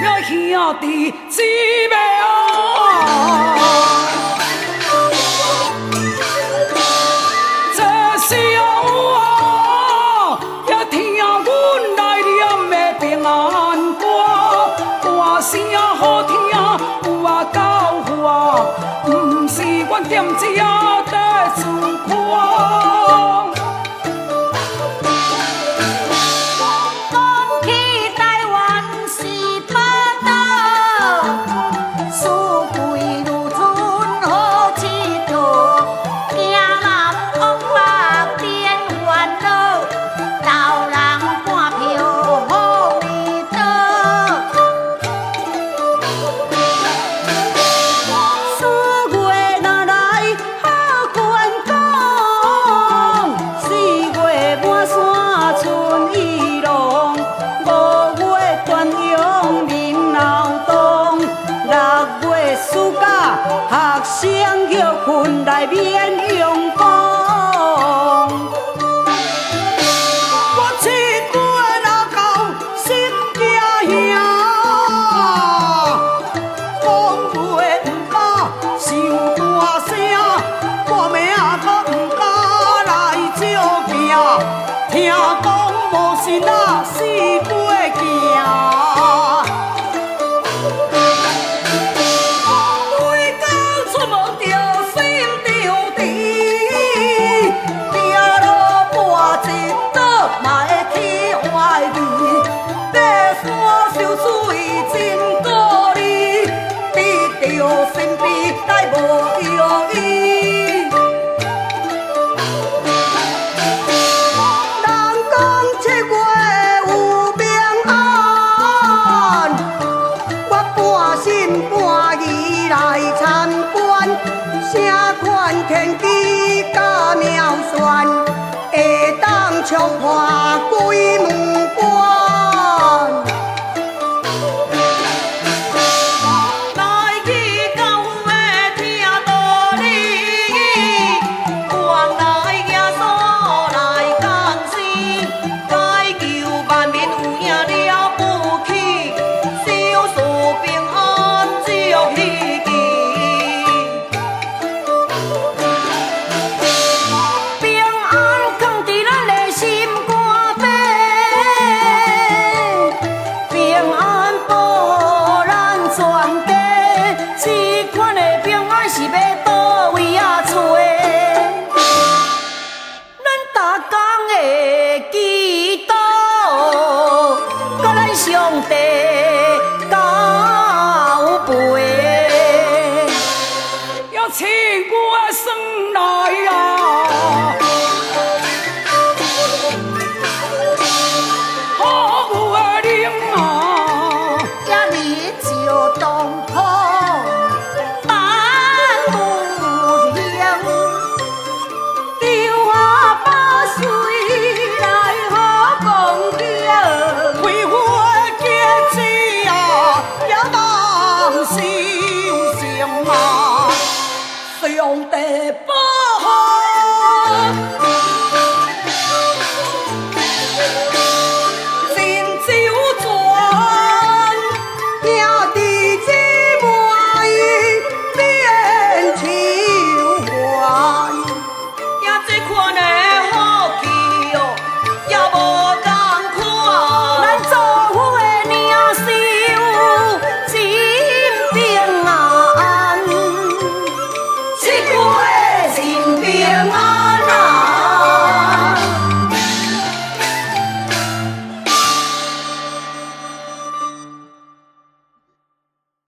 呀兄弟姊妹啊，這是我也聽阮來念的平安歌，歌聲好聽有啊夠啊，毋是阮踮這在自誇。講起台灣是寶島，四季如春好𨑨迌，行南往北免煩惱，老人半票好味道。四月若來好關公，四月滿山春意濃，五月端陽人鬧動，六月暑假學生歇睏來免用功。我七月若到心驚兄，講話毋敢傷大聲，半暝仔閣毋敢來照鏡，聽講無神啊四月行。每工出門就心著甜，行路跋一倒嘛會起懷疑，爬山泅水真鼓勵，得著身邊來無藥醫。人講七月有平安，我半信半疑來參觀，啥款天機佮妙算，會當戳破鬼門關。來去教會聽道理，原來耶穌來降生，解救萬民有影了不起，小事平安祝喜記。平安藏佇咱的心肝底，平安保咱全家。這款的平安是欲佗位仔揣？咱逐工的祈禱，佮咱上帝交陪。要七月算來啊，好有的奶啊，也日照東坡万不行，稻花把水來好光景。開花結子啊，也當修成啊，上帝保